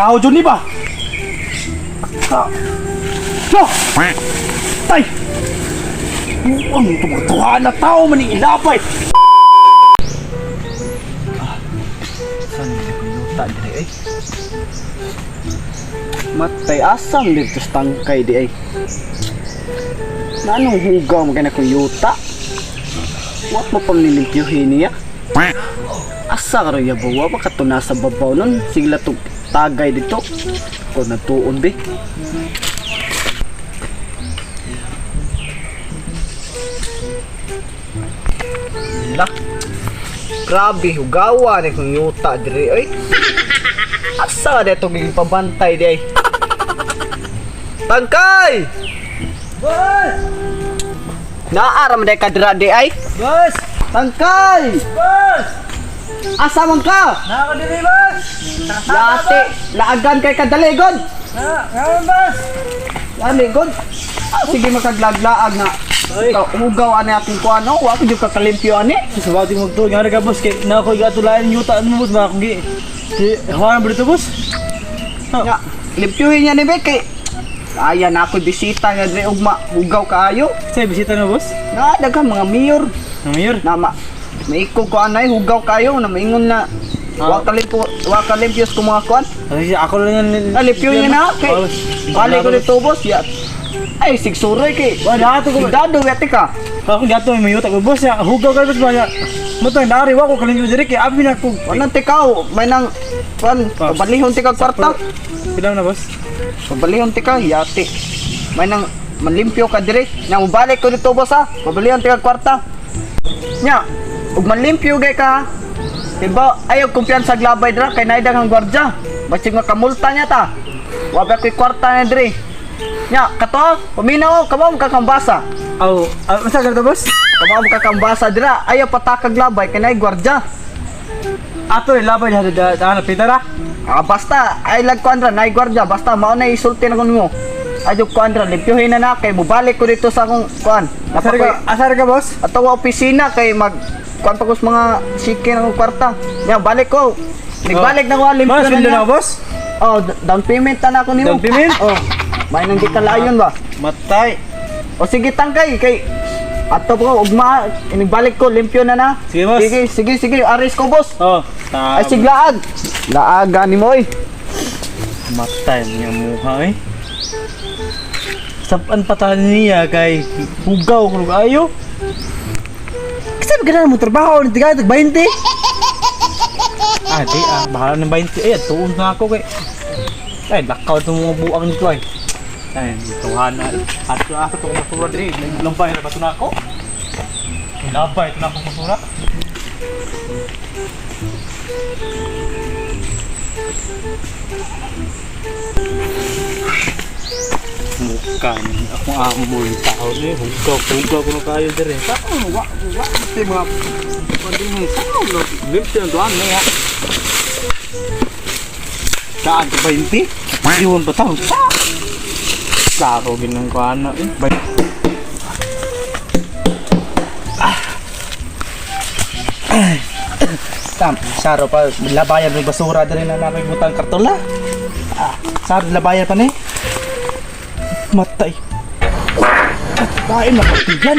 Tao dyan ni ba? Ta. Lo! Tay! Ang tumatuha na tao man ni ilapay! Ah, saan na ko yuta dire eh? Matay asam dito sa tangkay di ay. Na anong hugaw mo kong yuta? Wa mo pang nilimpyuhin niya. Asa ka rin yabawa ba kato nasa babaw nun? Sigla tog tagay dito. Ko natuon be. La. Grabe hugawa ni kong yuta diri oy. Asa ka dito pabantay di ay. Tangkay! Boss! Naaram day kadra di ay. Boss! Tangkay! Boss! Asa man ka? Nakakadiri, boss! Late, laagan kay kadali god. Na, ngayon, boss! Lami god. Ah, sige makaglaglaag na. Ay. Ikaw, hugaw ani akong kuan no, wa ko jud kakalimpyo ani. Sa bati mo to, nga ka boss, kay na ako igatulayan yung yuta mo boss, baka kung gi... Di, hawanan ba dito, boss? Nga, limpyuhin niya ni be kay Aya na ako bisita nga diri ugma, hugaw kaayo. Sa bisita na, boss? Na daghan mga mayor Ang mayor? na ma maikog ko anay hugaw kayo na maingon na wa kalimpyo wa kalimpyos ko mga kuan. Kasi ako lang yan. Ah, limpyuhin niya na kay Oh, boss. balik ko dito boss ya. Ay sigsuroy kay. Wala, dato ko. Dado wete ka. Ako gato may yuta ko, boss. Ya, hugaw ka, boss ba? Ya, Matang dari wa ko kalimpyo diri kay abi na ko. Walang tikaw, may nang kuan, Ah. pabalihon tika kwarta. Pila na, boss? Pabalihon tika, yati. May nang manlimpyo ka dire. Nya mobalik ko dito boss ha. Pabalihon tika kwarta. Nya, ug manlimpyo gay ka ha. Diba, ayaw kumpiyansa glabay dira kay naidang ang gwardya. Basig makamulta niya ta. Wa pa ko'y kwarta niya dire. Nya, kato ha, paminaw, kamo kakambasa. Aw, ah, unsa ka boss? Kamo kakambasa dira. Ayaw patakag labay kay naay gwardya. Ato labay da da da pita ra. Ah, basta ay lag kuan ra nay gwardiya basta mao na isulti na ko nimo. Ay jud kuan ra limpyuhin na na kay mobalik ko dito sa akong kuan. Asar ka, asar ka, boss? Ato wa opisina kay mag kuan pa ko sa mga sike ng kwarta. Nya balik ko. Nagbalik na ko ah, limpyo Boss, na pila niya. na, boss? Oh, down payment na na ako nimo. Down payment? Oh. May nang gikalayon ba? Matay. O sige tangkay kay ato ko ugma inigbalik ko limpyo na na. Sige, boss. Sige, sige, sige, aris ko boss. Oh, Ay siglaag. Laaga nimo oy. Matay niya muha eh. Sapan patahan niya kay hugaw kung ayo. Kasi ba mo trabaho ni tiga tag 20. Ah, di ah, bahala ng 20. Eh, tuon na ako kay. Ay, lakaw itong mga buang nito ay. Ay, tuhan na. Ato ato itong masura diri. Lampay na ba ito na ako? Labay ito na akong masura. Mukha ni akong amo yung tao ni hugaw hugaw ko na kayo diri. Sao wa wa ti mga kuan ni sao no limpyo doan niya. Saan ka 20? Iwan pa tao. Klaro ginang ko ano eh. Ah. Ay. Tam, saro pa labayan ng basura diri na namin butang kartola. Ah, saro labayan pa ni. Matay. At bain na patiyan.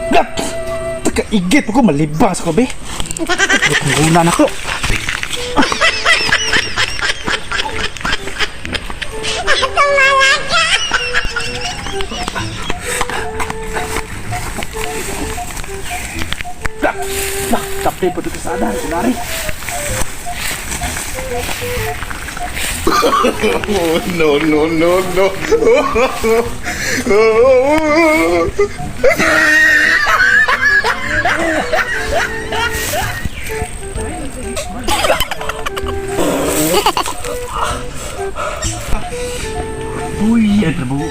Gap! Takaigit ko malibang sa ko be. Una na ko. Lah, kape pa dito sa ada, kunwari. No, no, no, no. Uy, ang trabaho.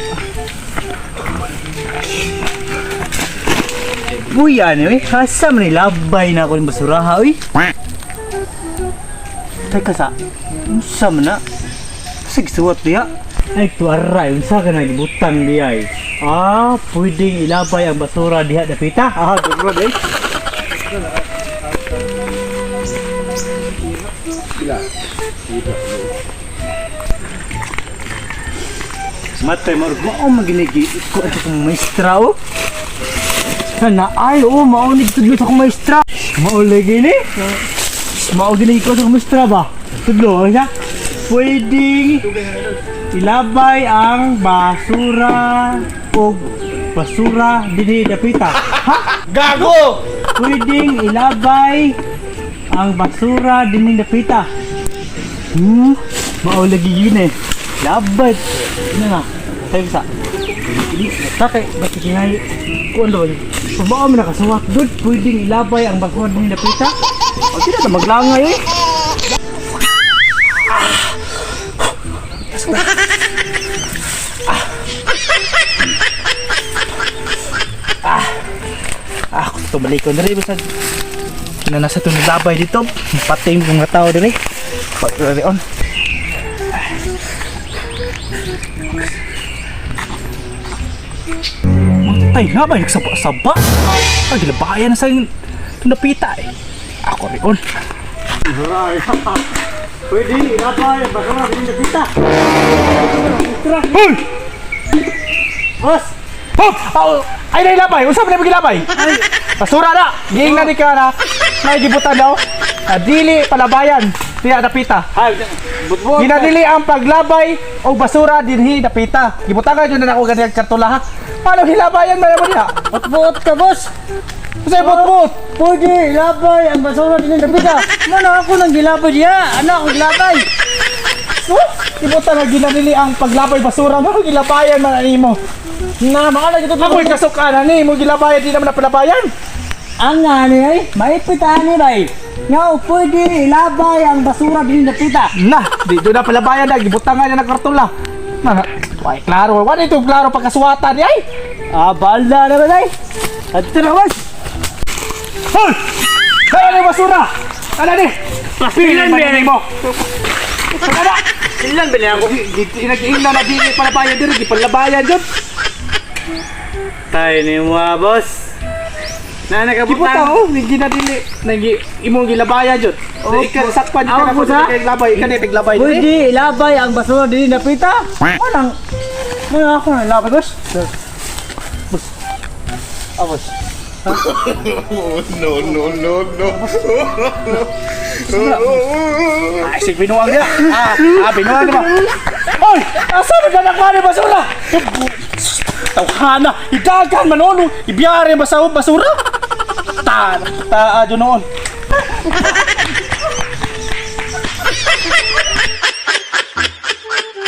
Uy, ano eh, asa man ni labay na ako ng basuraha, uy. Teka sa, unsa man na? Sige, suwat diya. Ay, tuaray, unsa ka na gibutang diya eh. Ah, pwedeng ilabay ang basura diha dapita. Ah, duro eh. Matay mo mao maginigi ko ato kong maestra oh. Sana ay oh mao ni tudlo sa akong maestra. Mao lagi ni. Mao gini ko sa akong maestra ba? Tudlo siya. Pwedeng ilabay ang basura o basura dinhi dapita. Ha? Gago! Pwedeng ilabay ang basura dinhi dapita. Mao lagi yun eh. Labay. Ano na? Tayo sa. Takay, ba't kinay? Kung ano ba? Pabao mo nakasuwat doon, pwedeng ilabay ang basura dinhi dapita. O sila na maglangay eh. Ah, kung tumalik ko na rin, basta na nasa itong labay dito. Pating mga tao diri. Pagkarion. Matay nga ba? Nagsaba-saba. Ay, gilabayan na sa napita eh. Ako rion. Pwede, ilabay, baka mga napita. Hoy! Boss! Hop! Oh, ay na ilabay! Unsa man gilabay? Basura na! Giing na ni ka na. Nagibutan daw. Dili palabayan. Diya dapita. Ay, butbot. Ginadili ang paglabay og basura dinhi dapita. Gibutangan jud na nako ganyan kartula ha. Paano hilabayan man mo diha? Bot ka, boss! Unsay bot-bot? Pwede, ilabay ang basura din ng dapita. Mana ako nang gilabay diya. Ano ako gilabay? Oh, gibutan na ginadili ang paglabay basura mo gilabayan man ani mo. Na, makala dito. Ako'y kasukan ani mo gilabayan di naman na palabayan. Ang ani ay, maipit ani bay. Nga, pwede ilabay ang basura din ng dapita. Na, di do na palabayan na gibutangan na ng kartula. Na, ay klaro, wala ito klaro pagkasuwatan ni ay. Ah, balda naman ay. At ito na, boss. Hoy! Kaya ni basura. Ano ni? Pilan ba mo? Ano? Ilan ba niya ako? Nag-iingna na di palabayan diri, di palabayan jud. Tayo ni mo, boss. Na Gibuta oh, ni ginadili nagi imong gilabayan jud. Oh, ikaw sakpan Ako ka po sa? na labay, ikaw ni tiglabay diri. Pwede ilabay ang basura din ng dapita. Manang, mana ako nang ilabay, boss. Boss. Ah, boss. No, no, no, no. Ay, sig binuang niya. Ah, binuang ba? Hoy, asa man ka ni basura? Tawhana, idagan man ono, ibiyare ba sa basura? Ta, ta adyo noon.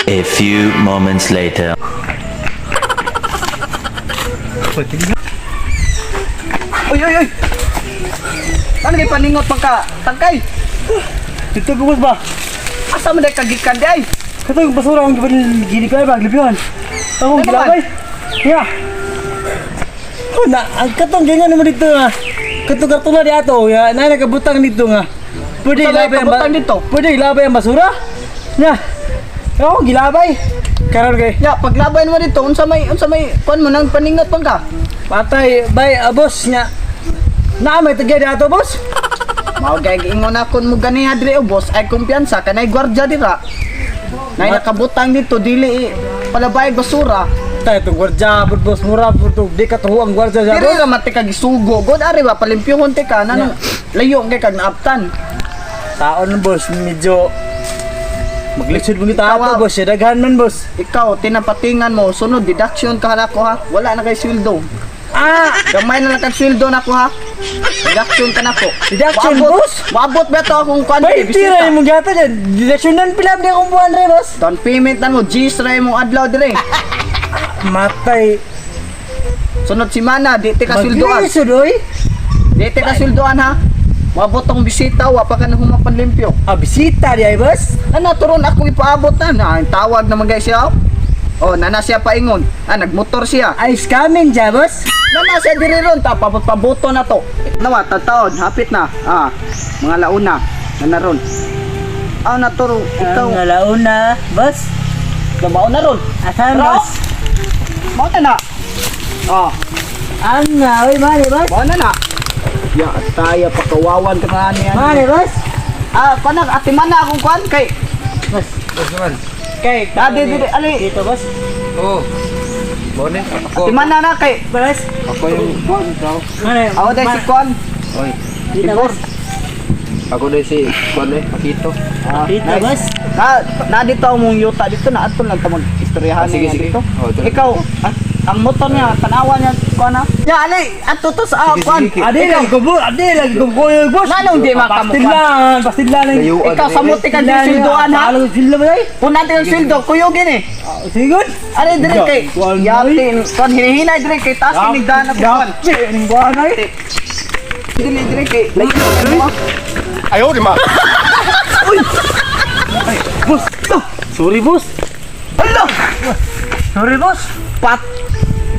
A few moments later. Uy, uy, uy. Ano kay paningot pang ka? Tangkay. Dito ko, boss ba? Asa man dai kagikan di ay? Kato yung basura ang ginipan ba, glipihan. Ako Ano gilabay. Ya. Oh, na, ang katong ganyan naman dito nga. Katong kartula di ato, ya, na nakabutang dito nga. Pwede Unsa may ilabay ang kabutang dito? Pwede ilabay ang basura? Ya. Ako gilabay. Karon kay Ya, paglabay mo dito, unsa may kuan mo nang paningot pang ka? patay bay ah, boss nya. Na may tagya di ato, boss. Mao gay giingon akon mo ganiha diri oh, boss ay kumpiyansa kanay gwardiya dira. Nay nakabutang dito dili eh, palabay basura. Tay itong gwardiya, bud, boss, mura bud, to. Di katuho ang gwardiya siya, Diri boss. ra man ti ka gisugo. God ari ba palimpyuhon ti ka nanong layo kay kag naaptan. Taon boss, medyo maglisod mo kita Ikaw, ato, ah. boss. Daghan man, boss. Ikaw tinapatingan mo sunod deduction ka nako ha. Wala na kay sweldo. Ah, Gamay na lang kag sweldo nako ha. Deduction ka nako. Deduction, Waabot- boss? Waabot ba to akong kuan Bay, diri, tira bisita. yung mga gata dyan. Direksyonan pila di akong buwan re, boss. Down payment na mo, G's ra imong adlaw diri. Matay. Sunod simana di ti ka sweldoan. Maglisod, oy. Di ti ka sweldoan ha. Wabot akong bisita, wa pa ka na humapanlimpyo. Ah, bisita di ay, boss. Ana turon ako ipaabot na. Na ang tawag naman guys siya. Oh, nana siya paingon. Ah, nagmotor siya. Ay, scamming siya, boss. Nana siya diri ron ta pabot paboto na to. Nawa taon, hapit na. Ah, mga launa. Nana ron. Ah, na turo ikaw. Ang alauna, boss. Mao na ron. Asan, Bro? boss? Mao na na. Oh, Ang nga, oy, mali, boss. mao na na. Ya, taya pakawawan ka na niya. Mali, boss. Ah, kanang ate mana akong kuan kay Boss. Boss naman. Kay Dadi dili ali. Dito, boss. Oo. Bonet, ako. Ate mana na kay Boss. Ako yung kuan daw. Ano? Ako dai si kuan. Oy, Dito, Tibor. boss. ako dai si kuan eh, Pakito. Ah, Dito, nice. boss. Na, na dito ang mong yuta dito na ato lang ta mag istoryahan Ah, sige, niya sige. dito. Oh, tara. Ikaw, ang motor niya tanawa niya kuan na. Ya ali ato to sa kuan. Sige, sige. Adi lang ko, boss. Adi lang ko, boss. Nanong di makamukha? Pastil lang, pastil lang. Layuan. Ikaw sa muti ka din sweldoan ha. Alam sila ba ay? Punan yung sweldo kuyogin eh. Sigod. Ali dire kay Kuan, yati kuan hinihinay dire kay taas kinigdaan na kuan. Ning kuan ay. Dili dire kay layo. 哎呦我的妈！ Boss. Sorry, boss. Hala! Sorry, boss. Pat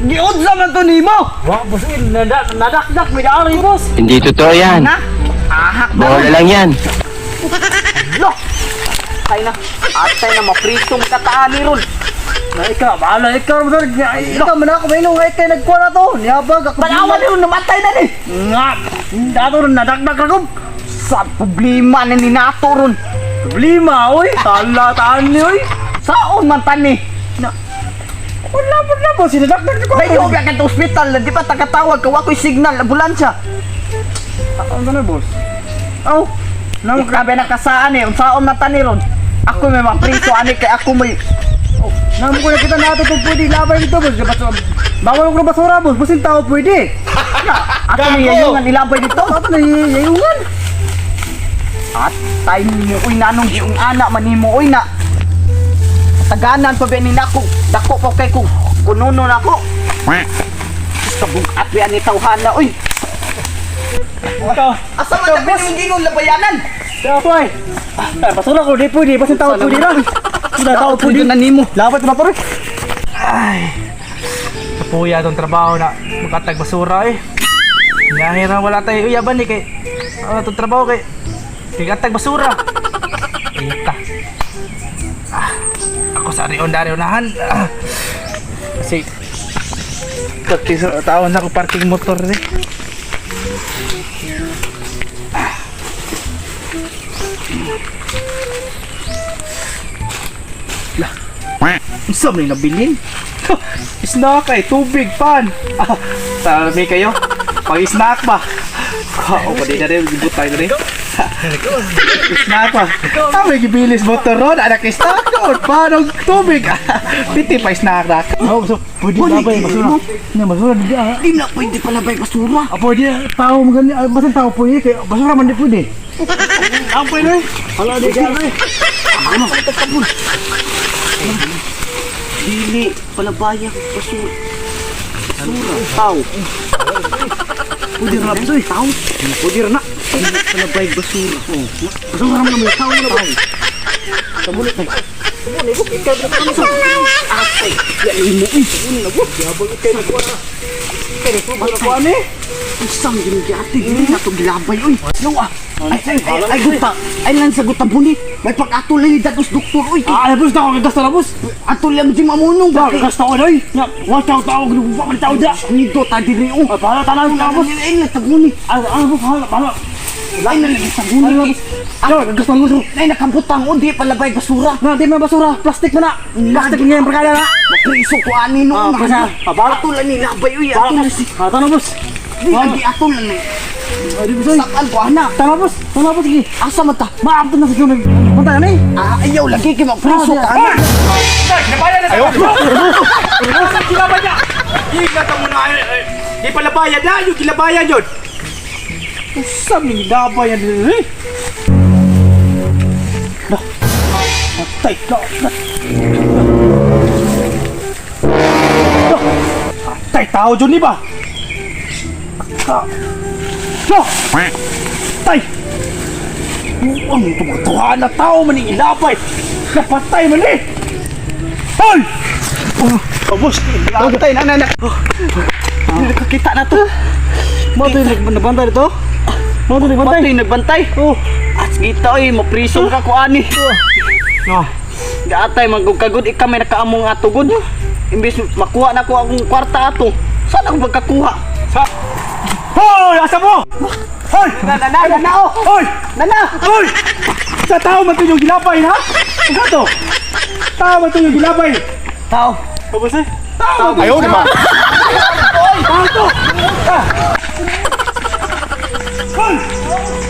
Giunsa man to nimo? Wa, boss, eh, nadakdak may ari, boss. Hindi totoo yan. Na? Ahak na. Bola lang yan. Lo. Ay na. Atay na maprisong kataan ni ron. Na ikaw, bahala ikaw, boss. Ikaw man ako mainong ay kay nagkuha na to. Niabag ako. Banawa ni ron namatay na ni. Nga. Dato ron nadakdak ako. Sa problema na ni nato ron. Problema, oy. Tala taan ni oy. Saon man tani? Na. Wala mo na, boss. Sinadakdak ko. Layo ba ka ospital, di ba takatawag ka wa ko'y signal ambulansya. Ano na, boss? Oh. Nang grabe na kasaan eh, unsaon man tani ron? Ako may mapriso ani kay ako may Namo ko nakita natin kung pwede labay dito, boss. Bawal ko ng basura, boss. Basin tao pwede. Ato ni yayungan ilabay dito. Ato na yayungan. Atay ninyo uy nanong giung ana manimo uy na. Taganan pa ba ni nako? Dako pa kay kung kununo nako. Kabugat ba ni tawhana uy. Ikaw. Asa man na yung gingon labayanan? Ako ay. Ay, basura ko, di pwede. Basin tao pwede ron. Wala tao pwede. na nimo. Labat na pare. Kapuya tong trabaho na makatag basura eh. Nahira wala tayo uyaban eh kay ano tong trabaho kay kay katag basura. Ita. Ah, ako sa rion dari unahan. Ah. Kasi kaki sa taon na ako parking motor eh. Ah. Lah. Unsa man yung nabilin? Snack ay tubig pan. Ah, sabi kayo. Pag snack ba? Oo, pa di na rin gibutay na rin. Snack ba? Ah, may gibilis motor ron, anak snack doon, pan og tubig. Piti pa snack na. Oh, so, pwede labay basura. Hindi, basura. Di, ah. Di na pwede palabay basura. Ah, pwede. Tao magani. Ah, basin tao pwede. Kaya basura man di pwede. Ang pwede. Hala, di ka. Dili palabayang basura. Basura. Tao. Pwede na boss, oy. Tao. Pwede ra na. Dili palabay basura. Basura man mo. Tao na ba? Atay. Ya imo uy. Kuan eh. Isang ginigati, dili na to gilabay uy. Yo ah. Ay ay ay, ay guta. Ay lang sa guta buni. May pag-atulay ni datos doktor uy. Ah, ay, boss, na ako. Gasta na, boss. Atulay ang di mamunong Ba, ba. gasta ko na, oy. Na, watch out, tao. Ginubuwa ko ni tao dya. Nido ta diri oh. Ay, bahala, tanan na, boss. Ay lang taguni. Ah, ah, boss, bahala, bahala. Ay na lagi taguni. Ano, boss? Yo, gasta na, boss. Ay nakabutang oh di palabay basura. Na, di man basura. Plastic man na. Plastic nga yung barkada na. Mapriso ko ani no. Ah, basta. Ah, bahala. Atulay ni labay uy. Atulay si. Ah, tama, boss. Di lagi atulay ni. Ay, di, boss, oy. Sakan ko ana. Tama, boss. Tama, boss. Sige. Asa man ta? Maabot na sa sunod. Punta ka na, eh. Ah, ayaw lagi kay mapriso ka ana. 'Yo, Gilaban niya. Ingatan mo na eh, eh. Di palabayan na, yung gilabayan yun. Unsa man gilabayan eh. Lah. Patay ka. Lah. Patay tao dyan ni ba? Ka. Lah. Patay. Ang tumatuhan na tao man ang ilabay. Napatay man eh. Hoy! Oh, boss. Atay na na na. Nakakita na to. Mo to yung nagbantay dito? Mo to nagbantay? Matoy nagbantay. Oh. At kita oy mapriso ka ko ani. No. Gaatay magugkagod ikaw may nakaamong ato gud. Imbis makuha na ko akong kwarta ato. Saan ako magkakuha? Sa. Hoy, asa mo? Hoy! Na na na na oh. Hoy! Na na. Hoy! Sa tao man to yung gilabay, ha? Ang to? Tao man to yung gilabay. Tao. Tapos eh? Tao man to. Ayaw, di ba? Tao to! Ah! Hoy!